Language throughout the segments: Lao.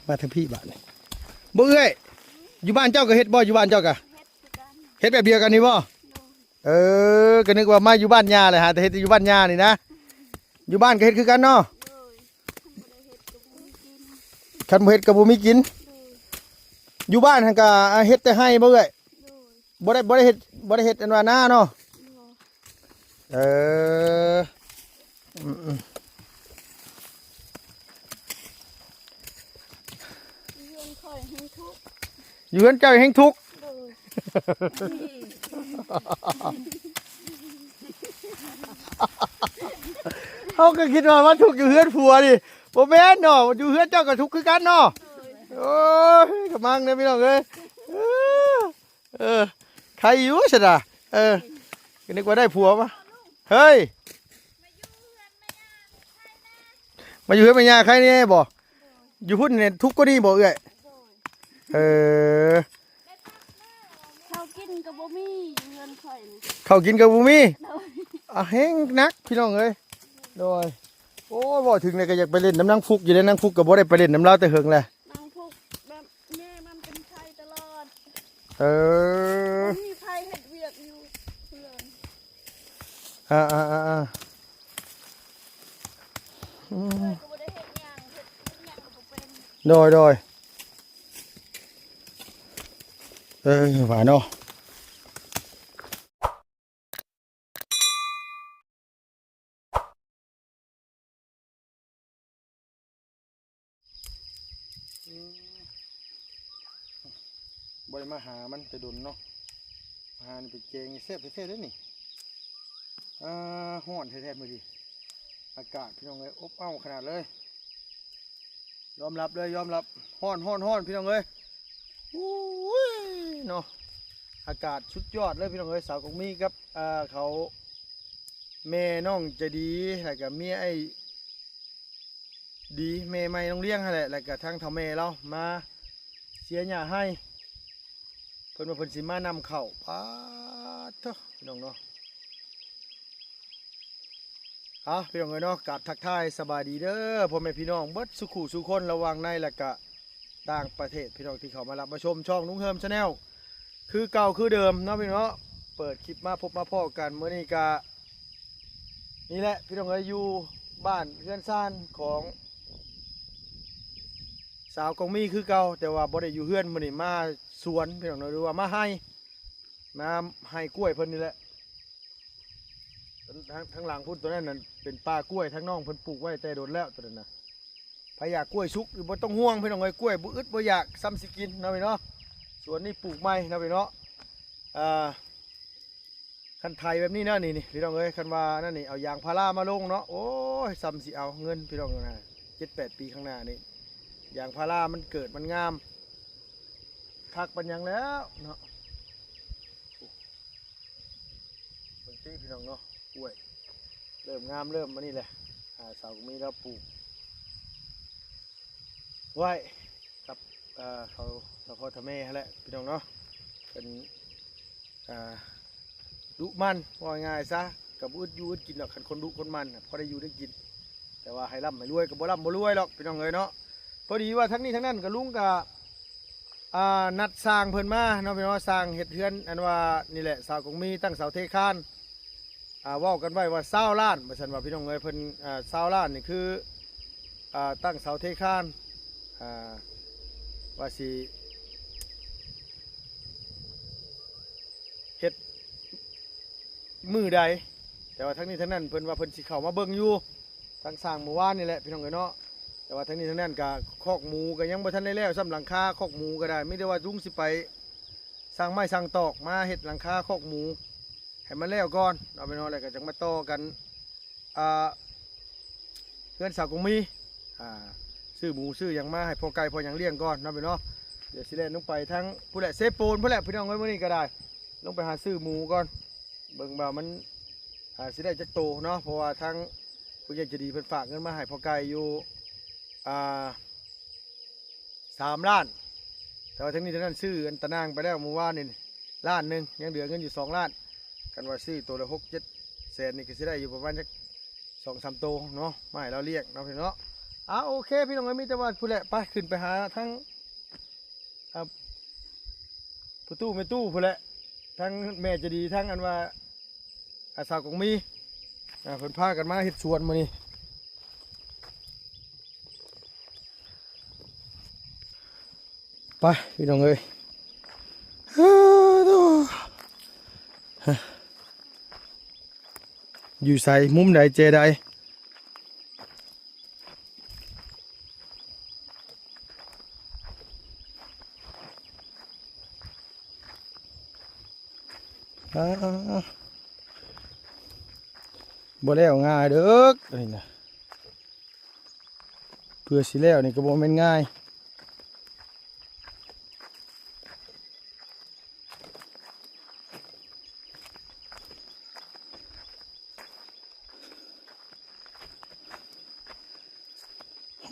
ມາທາງພີ້ບາດນີ້. ບໍ່ເອື້ອຍ ຢູ່ບ້ານເຈົ້າກໍເຮັດບໍ່? ຢູ່ບ້ານເຈົ້າກໍເຮັດຄືກັນ ເຮັດແບບດຽວກັນນີ້ບໍ່? ໂດຍ. ເອີ ກໍນຶກວ່າມາຢູ່ບ້ານຍ່າແຫຼະ ຫາແຕ່ເຮັດຢູ່ບ້ານຍ່ານີ້ນະ. ຢູ່ບ້ານກໍເຮັດຄືກັນເນາະ? ໂດຍ. ຄັນບໍ່ໄດ້ເຮັດກໍບໍ່ມີກິນ ຄັນບໍ່ເຮັດກໍບໍ່ມີກິນ. ໂດຍ. ຢູ່ບ້ານຫັ້ນກໍ ອາ ເຮັດແຕ່ໄຮ່ບໍ່ເອື້ອຍ? ໂດຍ. ບໍ່ໄດ້ ບໍ່ໄດ້ເຮັດ ບໍ່ໄດ້ເຮັດອັນວ່ານາເນາະ? ບໍ່. ເອີ ອືມໆ ຢູ່ເຮືອນຂ້ອຍແຮງທຸກ ຢູ່ເຮືອນເຈົ້າແຮງທຸກ. ໂດຍ. ເຮົາກໍຄິດວ່າມາທຸກຢູ່ເຮືອນຜົວນີ້ ບໍ່ແມ່ນເນາະ ຢູ່ເຮືອນເຈົ້າກໍທຸກຄືກັນເນາະ? ໂດຍ. ໂອ້ຍ ກະມັງເດີພີ່ນ້ອງເອີຍ ເອີ ເອີ ໃຄຢູ່ຊັ້ນນະ ເອີ ກໍນຶກວ່າໄດ້ຜົວມາ ເຮີ້ຍ ມາຢູ່ເຮືອນແມ່ຍ່າໃຄແດ່ບໍ່? ຢູ່ພຸ້ນນີ້ທຸກກວ່ານີ້ບໍ່ເອື້ອຍ? ໂດຍ. ເອີ ເຂົ້າກິນກໍບໍ່ມີ ຢູ່ເຮືອນຂ້ອຍນີ້ ເຂົ້າກິນກໍບໍ່ມີ. ໂດຍ. ອາ ແຮງໜັກພີ່ນ້ອງເອີຍ. ໂດຍ. ໂອ້ ເວົ້າເຖິງແລ້ວກໍຢາກໄປຫຼິ້ນນຳນາງຟຸກຢູ່ເດ້ ນາງຟຸກກໍບໍ່ໄດ້ໄປຫຼິ້ນນຳລາວແຕ່ເຫິງແລ້ວ. ນາງພຸກແບບແມ່ມັນເປັນໄຂ້ຕະຫຼອດ. ເອີ ບໍ່ມີໃຜເຮັດວຽກຢູ່ເຮືອນ. ອ່າໆໆໆ ອືມ ເອີ ກໍບໍ່ໄດ້ເຮັດຫຍັງ ເຮັດ ເຮັດຫຍັງກໍບໍ່ເປັນ. ໂດຍໆ ເອີ ວ່າເນາະ. ອືມ ບໍ່ໄດ້ມາຫາມັນແຕ່ດົນເນາະ ຫານີ້ໄປແກງແຊບແທ້ໆເດ້ນີ້. ອ່າ ຮ້ອນແທ້ໆມື້ນີ້ ອາກາດພີ່ນ້ອງເອີຍ ອົບເອົ້າຂະໜາດເລີຍ. ຍອມຮັບເລີຍ ຍອມຮັບ ຮ້ອນໆໆ ພີ່ນ້ອງເອີຍ. ໂອ້ຍເນາະ ອາກາດສຸດຍອດເລີຍພີ່ນ້ອງເອີຍ. ສາວກົງມີກັບ ເອີ ເຂົາ ແມ່ນ້ອງໃຈດີ ແລ້ວກະເມຍອ້າຍດີ ແມ່ໃໝ່ນ້ອງລ້ຽງຫັ້ນແຫຼະ ແລ້ວກະທັງເຖົ້າແມ່ລາວມາເສຍຫຍ້າໄຮ່ ເພິ່ນວ່າເພິ່ນຊິມານຳເຂົ້າ. ປາດໂທ້ ພີ່ນ້ອງເນາະ. ເອົາ ພີ່ນ້ອງເອີຍເນາະ ກາບທັກທາຍສະບາຍດີເດີ ພໍ່ແມ່ພີ່ນ້ອງເບິດສູ່ຄູ່ສູ່ຄົນ ລະຫວ່າງໃນ ແລະກະຕ່າງປະເທດ ພີ່ນ້ອງທີ່ເຂົ້າມາຮັບມາຊົມຊ່ອງລຸງເຮີມ Channel ຄືເກົ່າຄືເດີມເນາະພີ່ນ້ອງເນາະ. ເປີດຄລິບມາພົບມາພໍ້ກັນ ມື້ນີ້ກະນີ້ແຫຼະ ພີ່ນ້ອງເອີຍ ຢູ່ບ້ານເຮືອນຊານຂອງສາວກອງມີຄືເກົ່າ ແຕ່ວ່າບໍ່ໄດ້ຢູ່ເຮືອນ ມື້ນີ້ມາສວນ ພີ່ນ້ອງເນາະ ຫຼືວ່າມາໄຮ່ ມາໄຮ່ກ້ວຍເພິ່ນນີ້ແຫຼະ. ທາງ ທາງຫຼັງພຸ້ນ ໂຕນັ້ນນັ້ນເປັນປ່າກ້ວຍ ທາງນ້ອງເພິ່ນປູກໄວ້ແຕ່ດົນແລ້ວ ໂຕນັ້ນນະ. ໃຜຢາກກ້ວຍສຸກ ບໍ່ຕ້ອງຫ່ວງພີ່ນ້ອງເອີຍ ກ້ວຍບໍ່ອຶດບໍ່ຢາກ ຊ່ຳຊິກິນເນາະພີ່ເນາະ. ສວນນີ້ປູກໃໝ່ເນາະພີ່ເນາະ. ອ່າ ຄັນໄຖແບບນີ້ນະ ນີ້ ນີ້ ພີ່ນ້ອງເອີຍ ຄັນວ່ານັ້ນນີ້ ເອົາຢາງພາລາມາລົງເນາະ ໂອ້ຍ ຊ່ຳຊິເອົາເງິນພີ່ນ້ອງນະ ເຈັດແປດປີຂ້າງໜ້ານີ້ ຢາງພາລາມັນເກີດມັນງາມ ຄັກປານຫຍັງແລ້ວເນາະ. ເບິ່ງຕິພີ່ນ້ອງເນາະ ກ້ວຍເລີ່ມງາມ ເລີ່ມອັນນີ້ແຫຼະ. ອ່າ ສາວກະມີລາວປູກໄວ້ກັບ ເອີ ເຂົາ ເຖົ້າພໍ່ເຖົ້າແມ່ຫັ້ນແຫຼະພີ່ນ້ອງເນາະ. ເປັນ ອ່າ ດຸໝັ່ນ ເວົ້າງ່າຍໆຊະ ກໍບໍ່ອຶດຢູ່ອຶດກິນດອກ ຄັນຄົນດຸຄົນໝັ່ນ ພໍໄດ້ຢູ່ໄດ້ກິນ. ແຕ່ວ່າໃຫ້ລ່ຳໃຫ້ລວຍກໍບໍ່ລ່ຳບໍ່ລວຍດອກພີ່ນ້ອງເອີຍເນາະ. ພໍດີວ່າທັງນີ້ທັງນັ້ນກໍລຸງກໍ ອ່າ ນັດຊ່າງເພິ່ນມາເນາະພີ່ນ້ອງ ຊ່າງເຮັດເຮືອນ ອັນວ່ານີ້ແຫຼະ ສາວກອງມີຕັ້ງເສົາເທຄານ ອ່າ ເວົ້າກັນໄວ້ວ່າຊາວລ້ານ ວ່າຊັ້ນວ່າພີ່ນ້ອງເອີຍ. ເພິ່ນ ອ່າ ຊາວລ້ານນີ້ຄື ອ່າ ຕັ້ງເສົາເທຄານ ອ່າ ວ່າຊິເຮັດ ມື້ໃດ ແຕ່ວ່າທັງນີ້ທັງນັ້ນເພິ່ນວ່າເພິ່ນຊິເຂົ້າມາເບິ່ງຢູ່ ທາງຊ່າງມື້ວານນີ້ແຫຼະພີ່ນ້ອງເອີຍເນາະ. ແຕ່ວ່າທັງນີ້ທັງນັ້ນກະຄອກໝູກະຍັງບໍ່ທັນໄດ້ແລ້ວ ຊ້ຳຫຼັງຄາຄອກໝູກະໄດ້ ມີແຕ່ວ່າລຸງຊິໄປສັ່ງໄມ້ສັ່ງຕອກມາເຮັດຫຼັງຄາຄອກໝູໃຫ້ມັນແລ້ວກ່ອນເນາະພີ່ນ້ອງ ແລ້ວກະຈັ່ງມາຕໍ່ກັນ ອ່າ ເຮືອນສາວກອງມີ ອ່າ ຊື້ໝູຊື້ຫຍັງມາໃຫ້ພໍ່ໄກ່ພໍ່ຫຍັງລ້ຽງກ່ອນເນາະພີ່ນ້ອງເນາະ. ດຽວຊິແລ່ນລົງໄປທາງພຸ້ນແຫຼະ ເຊໂປນພຸ້ນແຫຼະພີ່ນ້ອງເອີຍ. ມື້ນີ້ກໍໄດ້ລົງໄປຫາຊື້ໝູກ່ອນ ເບິ່ງວ່າມັນ ອ່າ ຊິໄດ້ຈັກໂຕເນາະ ເພາະວ່າທາງຜູ້ໃຫຍ່ໃຈດີເພິ່ນຝາກເງິນມາໃຫ້ພໍ່ໄກ່ຢູ່ ອ່າ ສາມລ້ານ ແຕ່ວ່າທັງນີ້ທັງນັ້ນຊື້ອັນຕານາງໄປແລ້ວມື້ວານນີ້ລ້ານໜຶ່ງ ຍັງເຫຼືອເງິນຢູ່ສອງລ້ານ. ຄັນວ່າຊື້ໂຕລະຫົກເຈັດແສນນີ້ກໍຊິໄດ້ຢູ່ປະມານຈັກສອງສາມໂຕເນາະ ມາໃຫ້ລາວລ້ຽງເນາະພີ່ນ້ອງເນາະ. ອ່າ ໂອເຄ ພີ່ນ້ອງເອີຍ ມີແຕ່ວ່າພຸ້ນແຫຼະ ໄປ ຂຶ້ນໄປຫາທາງ ອ່າ ພໍ່ຕູ້ແມ່ຕູ້ພຸ້ນແຫຼະ ທາງແມ່ໃຈດີ ທາງອັນວ່າ ອ່າ ສາວກອງມີ ອ່າ ເພິ່ນພາກັນມາເຮັດສວນມື້ນີ້. ໄປ ພີ່ນ້ອງເອີຍ ຢູ່ໃສ ມຸມໃດ ແຈໃດ? ບໍ່ແລ້ວງ່າຍເດີ້ ອັນນີ້ນະ ເພື່ອຊິແລ້ວນີ້ກໍບໍ່ແມ່ນງ່າຍ.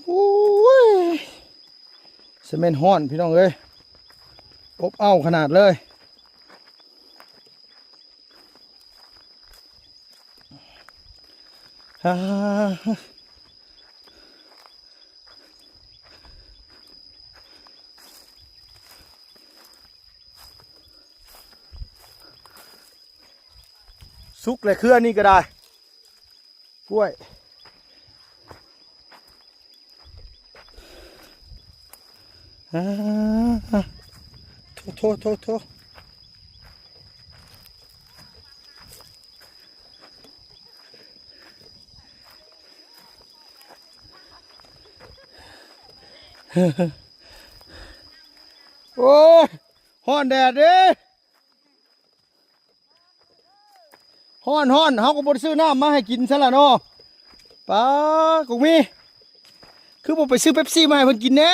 ໂອ້ຍ ຊິແມ່ນຮ້ອນ ພີ່ນ້ອງເອີຍ ອົບເອົ້າຂະໜາດເລີຍ. ສຸກແຫຼະ ເຄືອນີ້ກໍໄດ້ ກ້ວຍ. ອ່າ ໂທ ໂທ ໂທ ໂທ. ໂອ້ຍ ຮ້ອນແດດເດ້. ຮ້ອນໆ ເຮົາກໍບໍ່ໄດ້ຊື້ນ້ຳມາໃຫ້ກິນຊະລະເນາະ. ປ້າ ກົງມີ ຄືບໍ່ໄປຊື້ເປັບຊີມາໃຫ້ເພິ່ນກິນແດ່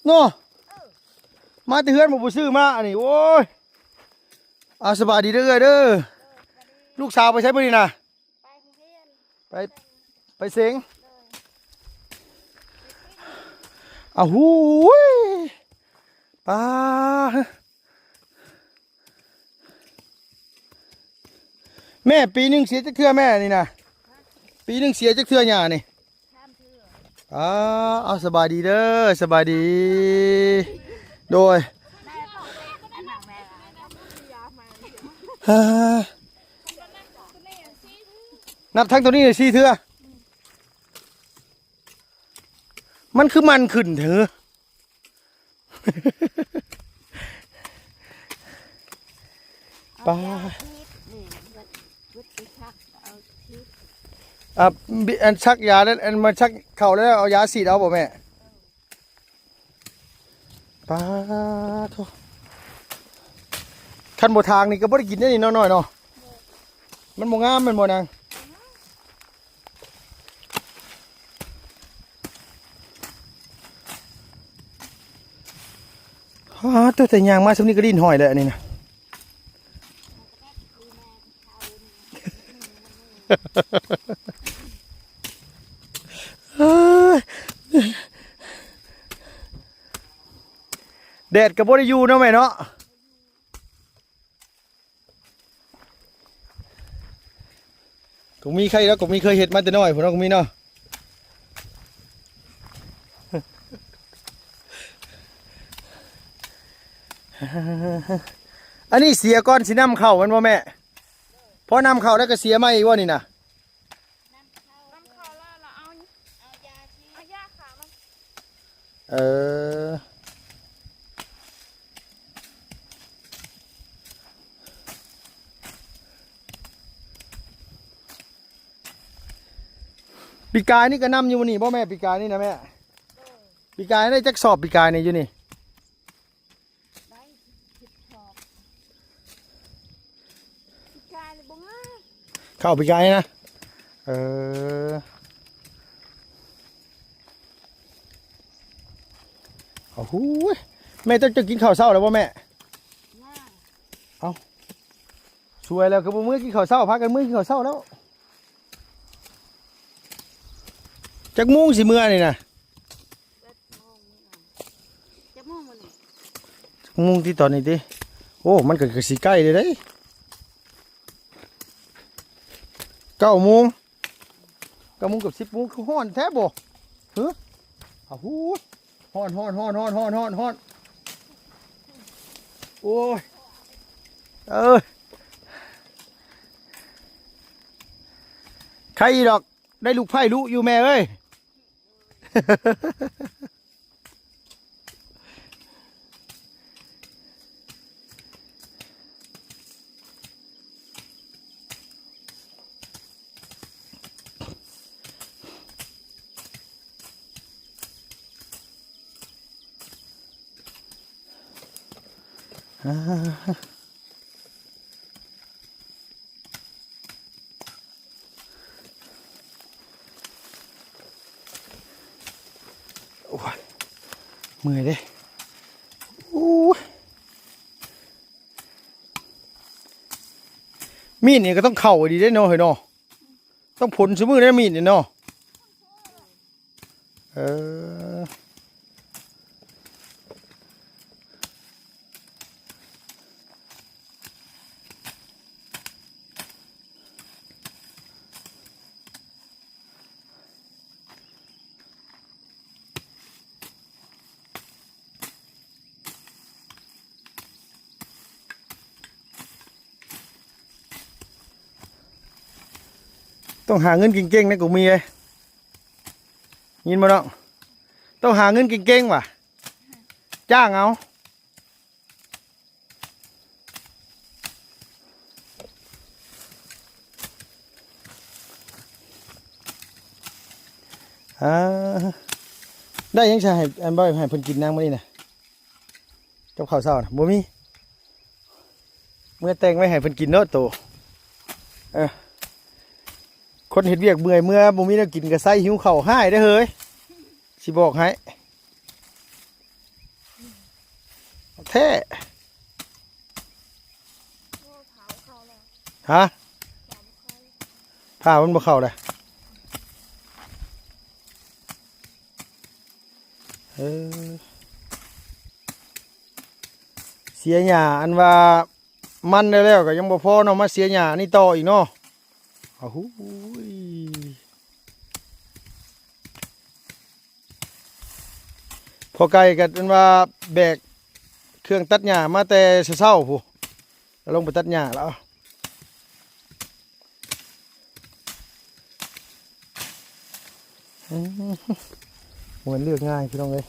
ເນາະ. ມາແຕ່ເຮືອນບໍ່ໄດ້ຊື້ ມາແຕ່ເຮືອນບໍ່ໄດ້ຊື້ມາ ອັນນີ້ ໂອ້ຍ. ເອົາ ສະບາຍດີເດີເອື້ອຍເດີ. ລູກສາວໄປໃສມື້ນີ້ນະ? ໄປ ໄປເສັງ ອ້າວ ຫູຍ ປ້າ ແມ່ ປີໜຶ່ງເສຍຈັກເທື່ອແມ່ນີ້ນະ? ປີໜຶ່ງເສຍຈັກເທື່ອຫຍ້ານີ້? ສາມເທື່ອ. ອ້າ ເອົາ ສະບາຍດີເດີ ສະບາຍດີ ໂດຍ ຮາ ນັບທັງໂຕນີ້ສີ່ເທື່ອ ມັນຄືມັນຂຶ້ນເທີ ປ້າ ອ່າ ອັນຊັກຢາແລ້ວ ອັນມັນຊັກເຂົ້າແລ້ວ ເອົາຢາສີດເອົາບໍ່ແມ່? ປາໂທ ຄັนบ่ทางนี่ก็บ่ได้กินได้นี่เนาะน้อยเนาะ มันบ่งามแม่นบ่นาง อ้า ตัวแต่ย่างมาส่ำนี้ก็ลิ้นห้อยแล้วอันนี้นะ แดดก็บ่ได้อยู่เนาะแม่เนาะ ก็มีใครแล้ว ก็มีเคยเฮ็ดมาแต่น้อยพุ้นเนาะ ก็มีเนาะ อันนี้เสียก่อนสินำเข้าแม่นบ่แม่ พอนำเข้าแล้วก็เสียใหม่อีกบ่นี่นะ นำเข้า นำเข้าแล้ว แล้วเอา เอายาฉีด เอายาฆ่ามัน เออ ปีกายนี่ก็นำอยู่นี่บ่แม่ ปีกายนี่นะแม่ ปีกายได้จักสอบปีกายนี่อยู่นี่ ได้สิบสอง ปีกายนี่บ่ง่าย เข้าปีกายนะ เออ โอ้โห แม่เจ้าจะกินข้าวเช้าแล้วบ่แม่ ยัง เอ้า สวยแล้ว คือบ่มื้อกินข้าวเช้า พากันมื้อกินข้าวเช้าแล้ว จักโมงสิมื้อนี่นะ จักโมงมื้อนี้ จักโมงติตอนนี้ติ โอ้ มันก็ ก็สิใกล้เลยเด้ เก ກົ້າໂມງ ເກົ້າໂມງເກືອບສິບໂມງ ຄືຮ້ອນແທ້ບໍ່? ເຮີ ອ້າວ ຮ້ອນ ຮ້ອນ ໂອ້ຍ ເອີ ໄຄອີ່ດອກ ໄດ້ລູກໃພ້ລຸຢູ່ແມ່ເອີຍ. ໂອ້ຍ ເມື່ອຍເດ້. ໂອ້ຍ ມີດນີ້ກໍຕ້ອງເຂົ້າດີເດ້ເນາະ ເຮີ້ຍເນາະ ຕ້ອງພົນຊຸມື້ເດ້ມີດນີ້ເນາະ. ເອີ ຕ້ອງຫາເງິນເກັ່ງໆ ນະ ກູມີເອີຍ ຍິນບໍ່ນ້ອງ? ຕ້ອງຫາເງິນເກັ່ງໆ ຫວາ ຈ້າງເອົາ. ອ່າ ໄດ້ຫຍັງຊະ ໃຫ້ ອັນ ບໍ່ໃຫ້ເພິ່ນກິນນາງມື້ນີ້ນະ ກັບເຂົ້າເຊົ້ານະ ບໍ່ມີ. ເມືອແຕ່ງໄວ້ໃຫ້ເພິ່ນກິນໂລດໂຕ. ເອີ ຄົນເຮັດວຽກເມື່ອຍ ເມື່ອບໍ່ມີແນວກິນກໍໄຊຫິວເຂົ້າຮ້າຍເດ້ເຮີ້ຍ ຊິບອກໃຫ້ ແທ້. ຮະ? ຜ້າມັນບໍ່ເຂົ້າເລີຍ. ເອີ ເສຍຫຍ້າ ອັນວ່າມັນແລ້ວໆ ກໍຍັງບໍ່ພໍເນາະ ມາເສຍຫຍ້າອັນນີ້ຕໍ່ອີກເນາະ. ໂອ້ໂຫ ພໍ່ໄກ່ກໍອັນວ່າແບກເຄື່ອງຕັດຫຍ້າມາແຕ່ເຊົ້າໆ ພຸ້ນ ແລ້ວລົງໄປຕັດຫຍ້າແລ້ວ. ອືມ ບໍ່ແມ່ນເລືອກງ່າຍ ພີ່ນ້ອງເອີຍ.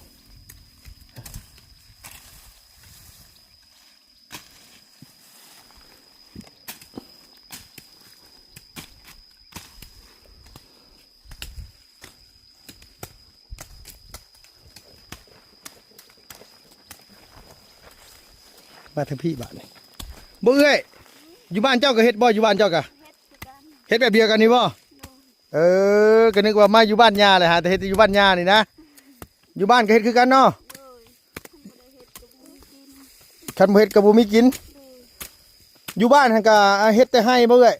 ມາທາງພີ້ບາດນີ້ ບໍ່ເອື້ອຍ ຢູ່ບ້ານເຈົ້າກໍເຮັດບໍ່? ຢູ່ບ້ານເຈົ້າກໍ ເຮັດຄືກັນ ເຮັດແບບດຽວກັນນີ້ບໍ່? ໂດຍ. ເອີ ກໍນຶກວ່າມາຢູ່ບ້ານຍ່າແຫຼະ ຫາແຕ່ເຮັດຢູ່ບ້ານຍ່ານີ້ນະ. ຢູ່ບ້ານກໍເຮັດຄືກັນເນາະ. ໂດຍ. ຄັນບໍ່ໄດ້ເຮັດກໍບໍ່ມີກິນ ຄັນບໍ່ເຮັດກໍບໍ່ມີກິນ. ໂດຍ. ຢູ່ບ້ານຫັ້ນກໍເຮັດແຕ່ໄຮ່ບໍ່ເອື້ອຍ?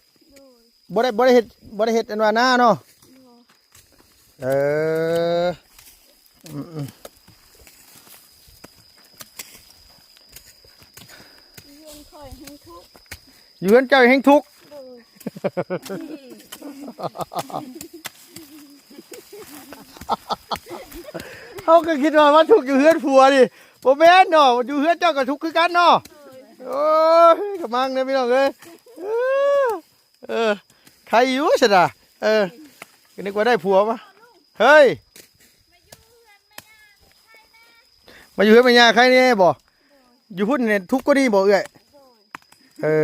ໂດຍ. ບໍ່ໄດ້ ບໍ່ໄດ້ເຮັດ ບໍ່ໄດ້ເຮັດອັນວ່ານາເນາະ. ບໍ່. ເອີ ອືມໆ ຢູ່ເຮືອນຂ້ອຍແຮງທຸກ ຢູ່ເຮືອນເຈົ້າແຮງທຸກ. ໂດຍ. ເຮົາກໍຄິດວ່າມາທຸກຢູ່ເຮືອນຜົວນີ້ ບໍ່ແມ່ນເນາະ ຢູ່ເຮືອນເຈົ້າກໍທຸກຄືກັນເນາະ. ໂດຍ. ໂອ້ຍ ກະມັງເດ້ພີ່ນ້ອງເອີຍ ເອີ. ເອີ ໄຄຢູ່ຊັ້ນນະ. ເອີ ກໍນຶກວ່າໄດ້ຜົວມາ. ເຮີ້ຍ ມາຢູ່ເຮືອນແມ່ຍ່າໄຄແດ່ບໍ່? ຢູ່ພຸ້ນນີ້ທຸກກວ່ານີ້ບໍ່ເອື້ອຍ? ໂດຍ. ເອີ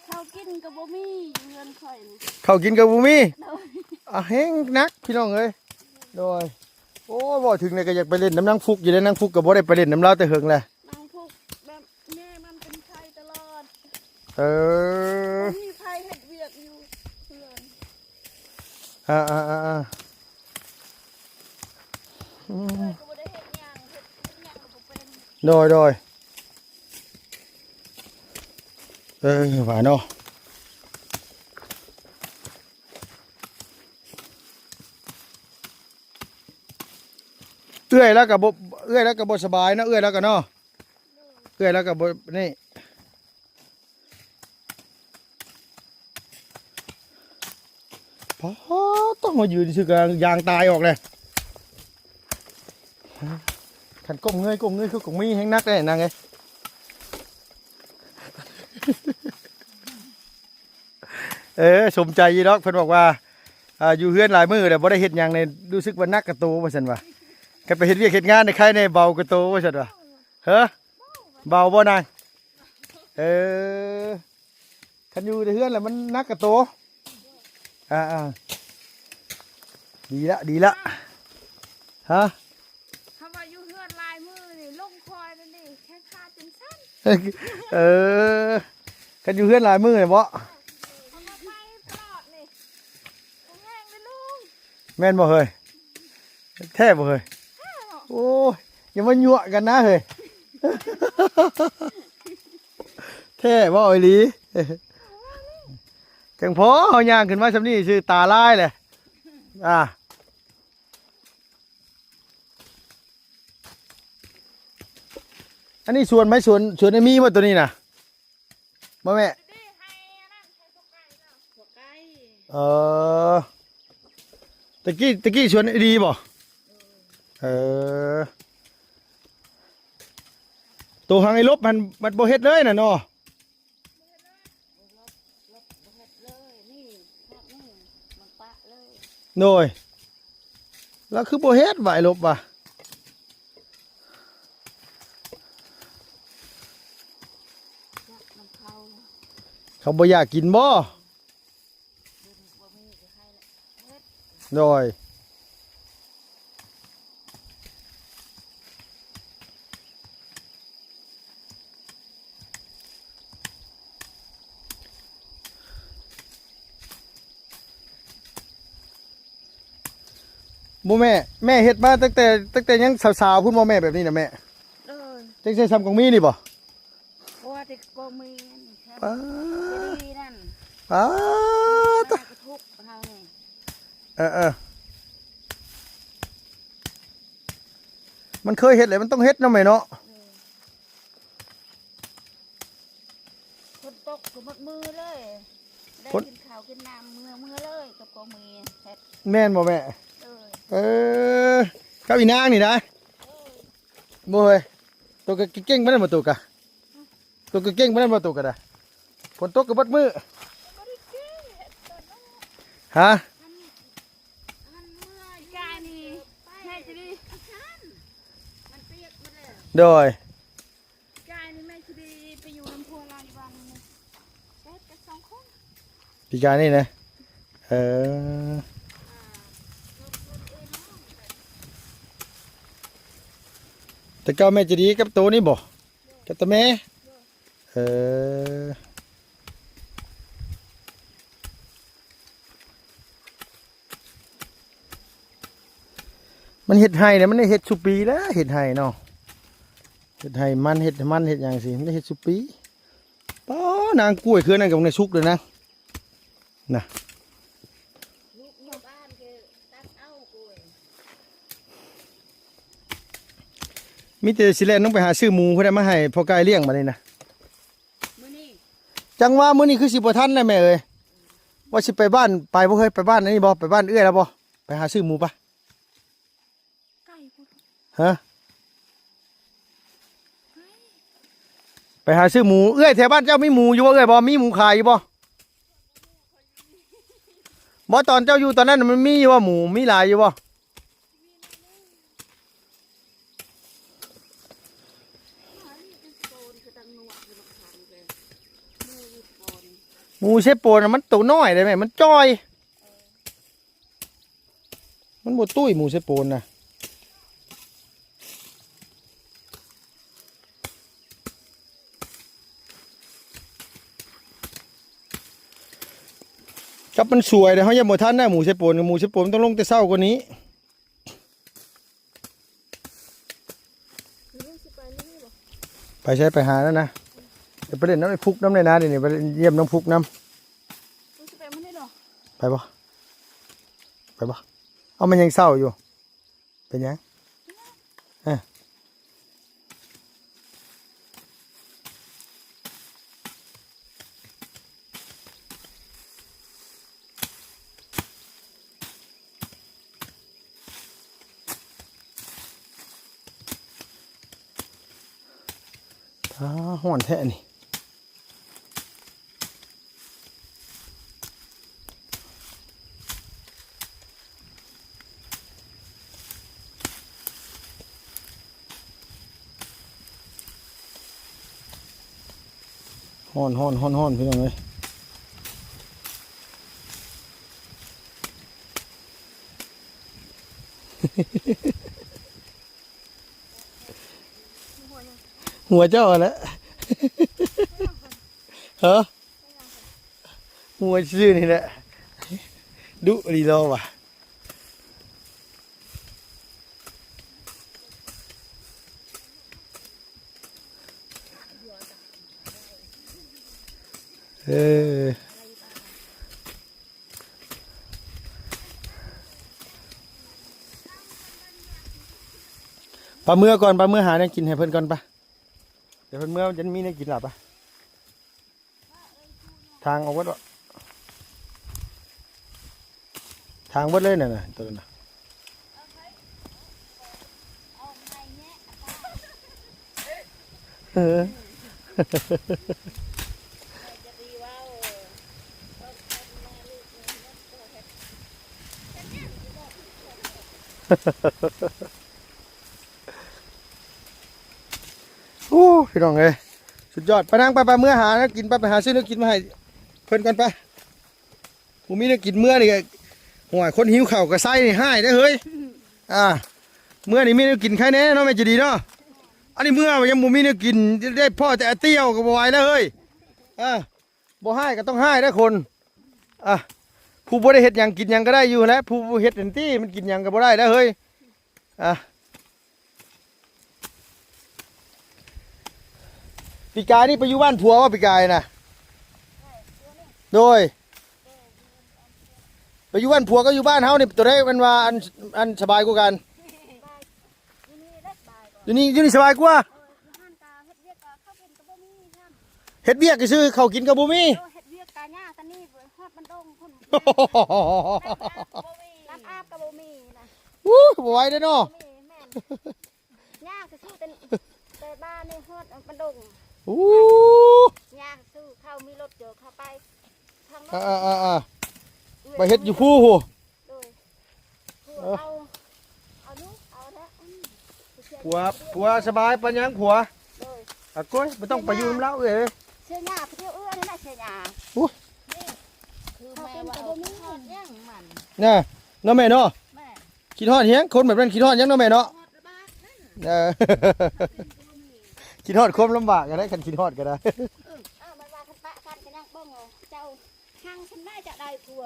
ເຂົ້າກິນກໍບໍ່ມີ ຢູ່ເຮືອນຂ້ອຍນີ້ ເຂົ້າກິນກໍບໍ່ມີ. ໂດຍ. ອ່າ ແຮງໜັກພີ່ນ້ອງເອີຍ. ໂດຍ. ໂອ້ ເວົ້າເຖິງນີ້ກໍຢາກໄປຫຼິ້ນນຳນາງຟຸກຢູ່ເດ້ ນາງຟຸກກໍບໍ່ໄດ້ໄປຫຼິ້ນນຳລາວແຕ່ເຫິງແລ້ວ. ນາງພຸກແບບແມ່ມັນເປັນໄຂ້ຕະຫຼອດ. ເອີ ບໍ່ມີໃຜເຮັດວຽກຢູ່ເຮືອນ. ອ່າໆໆໆ ອືມ ເອີ ກໍບໍ່ໄດ້ເຮັດຫຍັງ ເຮັດ ເຮັດຫຍັງກໍບໍ່ເປັນ. ໂດຍ ໂດຍ. ເອີ ວ່າເນາະ. ເອື້ອຍລາວກໍບໍ່ ເອື້ອຍລາວກໍບໍ່ສະບາຍເນາະ ເອື້ອຍລາວກໍເນາະ. ເອື້ອຍລາວກໍບໍ່ນີ້ ເອື້ອຍລາວກໍບໍ່ສະບາຍ. ອໍ ຕ້ອງມາຢືນຊື່ກະຢາງຕາຍອອກແຫຼະ. ຄັນກົ້ມເງີຍ ກົ້ມເງີຍຄືກົງມີແຮງໜັກເດ້ນາງເອີຍ. ເອີ ສົມໃຈຢູ່ດອກ ເພິ່ນບອກວ່າ ອ່າ ຢູ່ເຮືອນຫຼາຍມື້ແລ້ວບໍ່ໄດ້ເຮັດຫຍັງນີ້ ຮູ້ສຶກວ່າໜັກກະໂຕວ່າຊັ້ນວ່າ. ຄັນໄປເຮັດວຽກເຮັດງານນີ້ ໃຄແນ່ເບົາກະໂຕວ່າຊັ້ນວ່າ. ເຮີ ເບົາບໍ່ນາງ? ເອີ ຄັນຢູ່ແຕ່ເຮືອນແລ້ວມັນໜັກກະໂຕ. ອ່າໆ ດີລະ ດີລະ. ຮະ? ຄຳວ່າຢູ່ເຮືອນຫຼາຍມື້ນີ້ ລົງຄອຍນັ້ນນີ້ ແຂນຂາຈົນສັ່ນ. ເອີ ຄັນຢູ່ເຮືອນຫຼາຍມື້ນີ້ເບາະ? ຄຳວ່າໄປຕະຫຼອດນີ້ ບໍ່ແຮງເດ້ລຸງ. ແມ່ນບໍ່ເຮີ້ຍ? ແທ້ບໍ່ເຮີ້ຍ? ແທ້ເນາະ. ໂອ້ຍ ຢ່າມາຍົວະກັນນະເຮີ້ຍ. ແທ້ເວົ້າອີ່ຫຼີ. ຈັ່ງພໍເຮົາຍ່າງຂຶ້ນມາສ່ຳນີ້ຊື່ຕາລາຍແຫຼະ. ອ່າ ອັນນີ້ສວນໄໝ? ສວນ ສວນໄອ້ມີບໍ່ໂຕນີ້ນະ? ບໍ່ແມ່? ເອີ ຕະກີ້ ຕະກີ້ສວນໄອ້ດີບໍ່? ເອີ ໂຕທາງໄອ້ລົບຫັ້ນມັນບໍ່ເຮັດເລີຍນະເນາະ. ໂດຍ ລາວຄືບໍ່ເຮັດວະ ໄອ້ລົບວະ? ເຂົາບໍ່ຢາກກິນບໍ່? ໂດຍ ບໍ່ແມ່ ແມ່ເຮັດມາຕັ້ງແຕ່ ຕັ້ງແຕ່ຍັງສາວໆພຸ້ນບໍ່ແມ່ ແບບນີ້ນະແມ່? ໂດຍ ຈັ່ງໃສ່ສ່ຳກອງມີນີ້ບໍ່? ບໍ່ວ່າແຕ່ກໍມີອັນນີ້ ປາດ ດີນັ້ນ ປາດ ກະທົບເຮົານີ້ ເອີໆ ມັນເຄີຍເຮັດແລ້ວ ມັນຕ້ອງເຮັດເນາະແມ່ເນາະ. ເອີ ຝົນຕົກກໍໝົດມືເລີຍ ໄດ້ ຝົນ ກິນເຂົ້າກິນນ້ຳເມືອ ເມືອເລີຍກັບກໍມີເຮັດ ແມ່ນບໍ່ແມ່? ເອີ ເອີ ກັບອີນາງນີ້ນະ ເອີ ບໍ່ເຮີ້ຍ ໂຕກະເກັ່ງປານນັ້ນບໍ່ ໂຕກະ ໂຕກະເກັ່ງປານນັ້ນບໍ່ ໂຕກະດາ ຝົນຕົກກະເບິດມື້ ບໍ່ໄດ້ເກັ່ງ ຮະ ອັນ ອັນເມື່ອກາຍນີ້ແມ່ຈະໄດ້ ມັນປຽກໝົດແລ້ວ ໂດຍ ກາຍນີ້ແມ່ຈະໄດ້ໄປຢູ່ນຳຜົວລາວຢູ່ບ້ານນີ້ ແຕ່ກັບສອງຄົນ ປີກາຍນີ້ນະ ເອີ ແຕ່ເກົ່າແມ່ຈະດີກັບໂຕນີ້ບໍ່? ກັບຕາແມ່ ເອີ ມັນເຮັດໄຮ່ນະ ມັນໄດ້ເຮັດຊຸປີແລ້ວ ເຮັດໄຮ່ເນາະ ເຮັດໄຮ່ມັນ ເຮັດມັນ ເຮັດຫຍັງຊີ້ ມັນໄດ້ເຮັດຊຸປີ. ປ້າ ນາງ ກ້ວຍເຄືອນັ້ນກະຍັງໄດ້ສຸກເລີຍນະ ນະ ລູກຢູ່ບ້ານຄືຕັດເອົາກ້ວຍ ມີແຕ່ຊິແລ່ນລົງໄປຫາຊື້ໝູພຸ້ນແຫຼະ ມາໃຫ້ພໍ່ກາຍລ້ຽງບາດນີ້ນະ ມື້ນີ້ ຈັ່ງວ່າມື້ນີ້ຄືຊິບໍ່ທັນແຫຼະແມ່ເອີຍ ວ່າຊິໄປບ້ານ ໄປບໍ່ເຮີ້ຍ ໄປບ້ານອັນນີ້ບໍ່ ໄປບ້ານເອື້ອຍລາວບໍ່ ໄປຫາຊື້ໝູປະ. ໄກພຸ້ນ ຮະ ໄກ ໄປຫາຊື້ໝູ ເອື້ອຍ ແຖວບ້ານເຈົ້າມີໝູຢູ່ບໍ່ເອື້ອຍ ບໍ່ມີໝູຂາຍຢູ່ບໍ່? ບໍ່ ຕອນເຈົ້າຢູ່ຕອນນັ້ນມັນມີຢູ່ບໍ່ ໝູ ມີຫຼາຍຢູ່ບໍ່? ໝູເຊໂປນນະ ມັນໂຕນ້ອຍເດ້ແມ່ ມັນຈ່ອຍ. ມັນບໍ່ຕຸ້ຍໝູເຊໂປນນະ ກັບມັນສວຍເດ້ ເຮົາຍັງບໍ່ທັນນະ ໝູເຊໂປນ ໝູເຊໂປນມັນຕ້ອງລົງແຕ່ເຊົ້າກວ່ານີ້. ໄປໃສ ໄປຫານັ້ນນະ ຈະໄປເລ່ນນຳໄອ້ຟຸກນຳແດ່ນະ ດຽວນີ້ໄປຢ້ຽມນ້ອງຟຸກນຳ ໄປບໍ່ ໄປບໍ່ ເອົາ ມັນຍັງເຊົ້າຢູ່ ເປັນຫຍັງ ເອີ. ອ້າ ຮ້ອນແທ້ນີ້. ຮ້ອນ ຮ້ອນ ຮ້ອນ ຮ້ອນ ພີ່ນ້ອງເອີຍ. ຫົວເຈົ້າຫັ້ນແຫຼະ ຮະ ຫົວຊື່ນີ້ແຫຼະ ດຸລີລໍວ່າ. ເອີ ປະເມືອກ່ອນ ປະເມືອຫາແນວກິນໃຫ້ເພິ່ນກ່ອນປະ. ດຽວເພິ່ນເມືອມັນຈະມີແນວກິນລະປະ. ທາງອອກເບິດ ທາງເບິດເລີຍນັ້ນນະ ໂຕນັ້ນນະ. ເອີ ໂອ້ ພີ່ນ້ອງເອີຍ ສຸດຍອດ. ໄປນາງ ໄປ ໄປ ເມືອຫາແນວກິນ ໄປ ໄປຫາຊື້ແນວກິນມາໃຫ້ເພິ່ນກ່ອນໄປ. ບໍ່ມີແນວກິນເມືອນີ້ ໂອ້ຍ ຄົນຫິວເຂົ້າກະໄຊນີ້ຮ້າຍເດ້ເຮີ້ຍ. ອ່າ ເມືອນີ້ມີແນວກິນໃຄແດ່ເນາະ ແມ່ໃຈດີເນາະ. ອັນນີ້ເມືອຍັງບໍ່ມີແນວກິນ ໄດ້ພໍ້ແຕ່ອາຕ້ຽວກະບໍ່ໄຫວແລ້ວເຮີ້ຍ. ອ່າ ບໍ່ຮ້າຍກະຕ້ອງຮ້າຍເດ້ຄົນ. ອ່າ ຜູ້ບໍ່ໄດ້ເຮັດຫຍັງກິນຫຍັງກະໄດ້ຢູ່ຫັ້ນແຫຼະ ຜູ້ເຮັດຫັ້ນຕິ ມັນກິນຫຍັງກະບໍ່ໄດ້ແລ້ວເຮີ້ຍ. ອ່ະ ປີກາຍນີ້ໄປຢູ່ບ້ານຜົວບໍ່ ປີກາຍນະ? ໂດຍ ໄປຢູ່ບ້ານຜົວກັບຢູ່ບ້ານເຮົານີ້ ໂຕໃດແມ່ນວ່າອັນ ອັນສະບາຍກວ່າກັນ? ຢູ່ນີ້ ຢູ່ນີ້ສະບາຍກວ່າ? ເຮັດວຽກຊື່ໆ ເຂົ້າກິນກະບໍ່ມີ. ໂດຍ ເຮັດວຽກກະຍາກ ຕອນນີ້ຮອດບ້ານດົງພຸ້ນ ນ້ຳອາບກະບໍ່ມີນະ. ອູ້ ບໍ່ໄຫວເດ້ເນາະ. ບໍ່ມີ ແມ່ນ ຍາກທີ່ສຸດ ແຕ່ ແຕ່ບ້ານນີ້ຮອດບ້ານດົງ. ອູ້ ຍາກທີ່ສຸດ ເຂົາມີລົດຢູ່ ເຂົາໄປທາງ ເອີ ເອີ ໄປເຮັດຢູ່ພູພຸ້ນ. ໂດຍ ເອີ ເອົາ ເອົາລູກ ເອົາແທ້ ອືມ ຜົວ ຜົວສະບາຍປານຫຍັງຜົວ? ໂດຍ ອາໂກຍ ບໍ່ຕ້ອງໄປຢູ່ນຳລາວເອື້ອຍເອີຍ. ເສຍຫຍ້າ ໄປທ່ຽວເອື້ອຍນັ້ນແຫຼະ ເສຍຫຍ້າ. ອຸ້ຍ ຄືແມ່ວ່າ ເຂົາເປັນກະບໍ່ມີຫຍັງມັນ ນະ ເນາະແມ່ເນາະ. ແມ່ ຄິດຮອດຫຍັງ ຄົນແບບນັ້ນຄິດຮອດຫຍັງເນາະແມ່ເນາະ. ເອີ ຄິດຮອດຄວາມລຳບາກກະໄດ້ ຄັນຄິດຮອດກະໄດ້. ເອີ ເອົາ ມັນວ່າຄັນປະກັນກະຍັງເບິ່ງເອົາ ເຈົ້າຮັ່ງຊຳໃດຈະໄດ້ຜົວ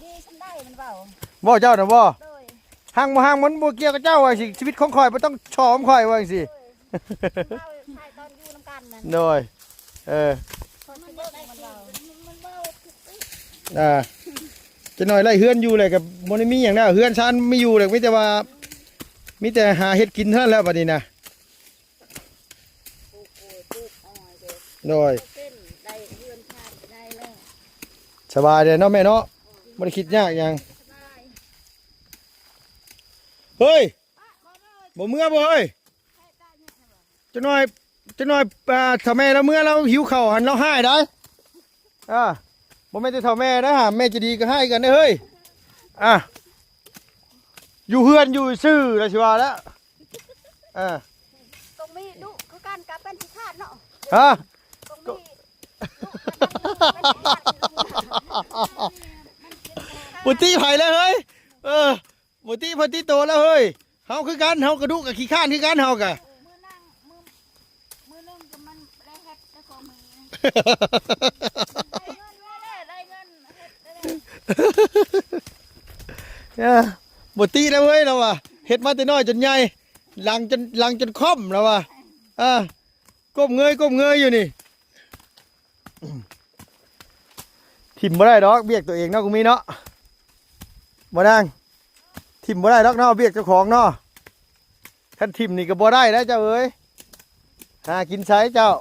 ດີຊຳໃດ ມັນເວົ້າ. ເວົ້າເຈົ້ານະບໍ່? ໂດຍ ຮັ່ງບໍ່ຮັ່ງມັນບໍ່ກ່ຽວກັບເຈົ້າ ວ່າຊີ້ ຊີວິດຂອງຂ້ອຍບໍ່ຕ້ອງຊອມຂ້ອຍ ວ່າຈັ່ງຊີ້. ໂດຍ ເວົ້າໃສ່ຕອນຢູ່ນຳກັນນັ້ນ. ໂດຍ ເອີ ມັນເວົ້າ ອ່າ ຈັກໜ້ອຍໄດ້ເຮືອນຢູ່ແລ້ວກະບໍ່ໄດ້ມີຫຍັງແລ້ວ ເຮືອນຊານມີຢູ່ແລ້ວ ມີແຕ່ວ່າ ມີແຕ່ຫາເຮັດກິນເທົ່ານັ້ນແລ້ວບາດນີ້ນະ. ໂດຍ ສະບາຍເດ້ເນາະແມ່ເນາະ ບໍ່ໄດ້ຄິດຍາກຫຍັງ. ເຮີ້ຍ ບໍ່ເມືອບໍ່ເຮີ້ຍ? ຈັກໜ້ອຍ ຈັກໜ້ອຍ ອ່າ ຖ້າແມ່ລາວເມືອລາວຫິວເຂົ້າຫັ້ນລາວຮ້າຍໄດ໋. ອ່າ ບໍ່ແມ່ນແຕ່ເຖົ້າແມ່ໄດ໋ຫາ ແມ່ໃຈດີກະຮ້າຍຄືກັນເດ້ເຮີ້ຍ. ອ່າ ຢູ່ເຮືອນຢູ່ຊື່ລະຊິວ່າແລ້ວ. ເອີ ຕ້ອງມີດຸຄືກັນກະເປັນຂີ້ຄ້ານເນາະ. ຮະ ຕ້ອງມີດຸ ບໍ່ຕິໃຜແລ້ວເຮີ້ຍ. ເອີ ບໍ່ຕິໃຜຕິໂຕແລ້ວເຮີ້ຍ. ເຮົາຄືກັນ ເຮົາກະດຸກະຂີ້ຄ້ານຄືກັນເຮົາກະ. ມື້ໜຶ່ງ ມື້ ມື້ໜຶ່ງກະມັນໄດ້ເຮັດແຕ່ຂອງມື້ ໄດ້ເງິນ ໄດ້ເງິນ ເຮັດໄດ້ ເອີ ບໍ່ຕິແລ້ວເວີ້ຍ ລາວວ່າ ເຮັດມາແຕ່ນ້ອຍຈົນໃຫຍ່ ຫຼັງຈົນ ຫຼັງຈົນຄ່ອມ ລາວວ່າ. ເອີ ກົ້ມເງີຍ ກົ້ມເງີຍຢູ່ນີ້. ຖິ້ມບໍ່ໄດ້ດອກ ວຽກໂຕເອງເນາະ ກຸມີເນາະ ບໍ່ນາງ. ຖິ້ມບໍ່ໄດ້ດອກເນາະ ວຽກເຈົ້າຂອງເນາະ. ຄັນຖິ້ມນີ້ກະບໍ່ໄດ້ແລ້ວເຈົ້າເອີຍ ຫາກິນໃສເຈົ້າ.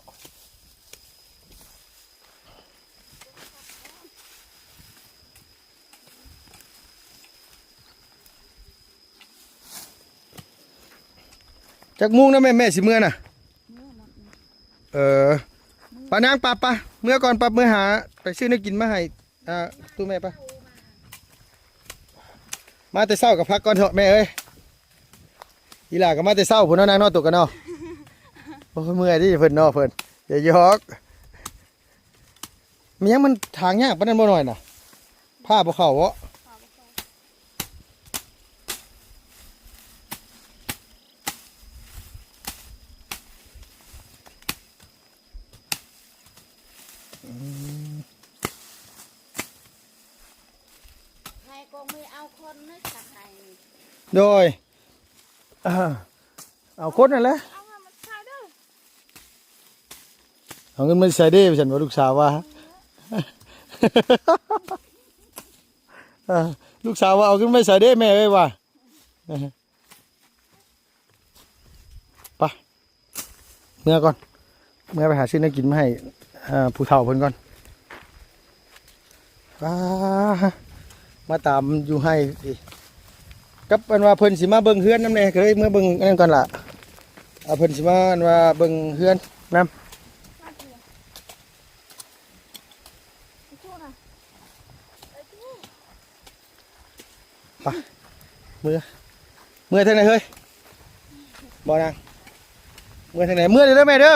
ຈັກໂມງນະແມ່ ແມ່ຊິເມືອນະ? ເມືອໝົດນີ້ ເອີ ປານາງ ປະ ປະ ເມືອກ່ອນ ປະ ເມືອຫາໄປຊື້ແນວກິນມາໃຫ້ ອ່າ ຕູ້ແມ່ ປະ. ມາແຕ່ເຊົ້າກໍພັກກ່ອນເຖາະແມ່ເອີຍ. ອີຫຼ້າກໍມາແຕ່ເຊົ້າພຸ້ນເນາະ ນາງເນາະ ຕົກກັນເນາະ. ໂອ້ຍ ເມື່ອຍເດ້ເພິ່ນເນາະ ເພິ່ນ ຢ່າຢອກ. ມີຫຍັງມັນຖາງຍາກປານນັ້ນບໍ່ນ້ອຍນະ? ພ້າບໍ່ເຂົ້າເບາະ? ອືມ ໃຫ້ກອງມືເອົາຄົນໃນສັກໃຫ້. ໂດຍ ເອົາຄົນນັ້ນແຫຼະ. ເອົາເງິນມາໃສ່ເດ້ ວ່າຊັ້ນວ່າລູກສາວວ່າ. ເອີ ລູກສາວວ່າ ເອົາເງິນມາໃສ່ເດ້ແມ່ເອີຍວ່າ. ໄປ ເມືອກ່ອນ ເມືອໄປຫາຊື້ແນວກິນມາໃຫ້ ເອີ ຜູ້ເຖົ້າເພິ່ນກ່ອນ. ອ່າ ມາຕາມຢູ່ໄຮ່ ກັບອັນວ່າເພິ່ນຊິມາເບິ່ງເຮືອນນຳແດ່ ກໍເລີຍເມືອເບິ່ງອັນນັ້ນກ່ອນລະ. ອ່າ ເພິ່ນຊິມາອັນວ່າເບິ່ງເຮືອນນຳ. ໄປ ເມືອ ເມືອທາງໃດເຮີ້ຍ? ບໍ່ນາງ ເມືອທາງໃດ? ເມືອເດີແມ່ເດີ.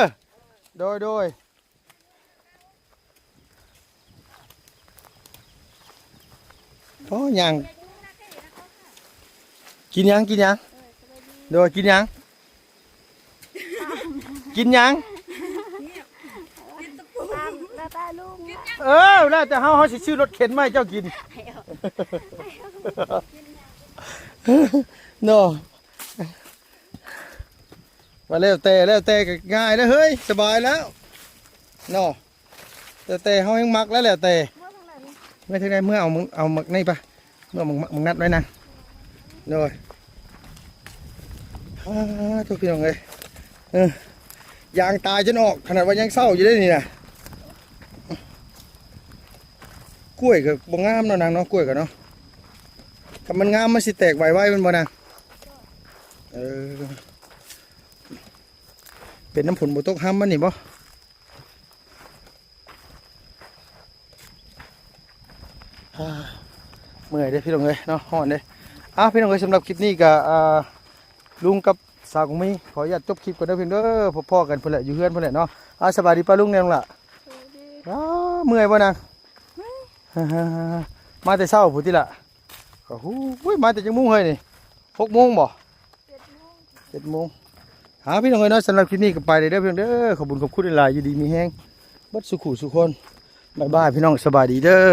ໂດຍ ໂດຍ. ໂອ້ ຍ່າງ ກິນຫຍັງ? ກິນຫຍັງ? ໂດຍ ກິນຫຍັງ? ກິນຫຍັງ? ຕາມ ແລ້ວແຕ່ລຸງ. ເອີ ແລ້ວແຕ່ເຮົາ ເຮົາຊິຊື້ລົດເຂັນມາໃຫ້ເຈົ້າກິນເນາະ. ວ່າແລ້ວແຕ່ ແລ້ວແຕ່ກໍງ່າຍແລ້ວເຮີ້ຍ ສະບາຍແລ້ວເນາະ. ແລ້ວແຕ່ເຮົາແຮ່ງມັກແລ້ວ ແລ້ວແຕ່. ເມືອທາງໃດ? ເມືອເອົາ ເອົາໝາກນີ້ປະ ເມືອເອົາໝາກ ໝາກນັດໄວ້ນະ. ໂດຍ. ອາ ໂທ້ ພີ່ນ້ອງເອີຍ ເອີ ຢາງຕາຍຈົນອອກ ຂະໜາດວ່າຍັງເຊົາຢູ່ເດ້ນີ້ນະ. ກ້ວຍກໍບໍ່ງາມເນາະນາງເນາະ ກ້ວຍກໍເນາະ. ຄັນມັນງາມມັນຊິແຕກໄວໆ ແມ່ນບໍ່ນາງ? ເອີ ເປັນນຳຝົນບໍ່ຕົກຮຳມັນນີ້ບໍ່? ອ່າ ເມື່ອຍເດ້ພີ່ນ້ອງເອີຍເນາະ ຮ້ອນເດ້. ອ່າ ພີ່ນ້ອງເອີຍ ສຳລັບຄລິບນີ້ກໍ ອ່າ ລຸງກັບສາວກອງມີ ຂໍອະນຸຍາດຈົບຄລິບກ່ອນເດີພີ່ນ້ອງເດີ. ພໍ້ກັນພຸ້ນແຫຼະ ຢູ່ເຮືອນພຸ້ນແຫຼະເນາະ. ອ່າ ສະບາຍດີປ້າລຸງແດ່ນ້ອງຫຼ້າ. ສະບາຍດີ. ອ້າ ເມື່ອຍບໍ່ນາງ? ເມື່ອຍ. ມາແຕ່ເຊົ້າພຸ້ນຕິລະ? ກໍຫູ້ຍ ມາແຕ່ຈັກໂມງເຮີ້ຍນີ້? ຫົກໂມງບໍ່? ເຈັດໂມງ ເຈັດໂມງ. ຫາ ພີ່ນ້ອງເອີຍເນາະ ສຳລັບຄລິບນີ້ກໍໄປເລີຍເດີພີ່ນ້ອງເດີ. ຂອບຄຸນຂອບຄຸນຫຼາຍໆ ຢູ່ດີມີແຮງເບິດສູ່ຄູ່ສູ່ຄົນ. ບາຍບາຍ ພີ່ນ້ອງ ສະບາຍດີເດີ.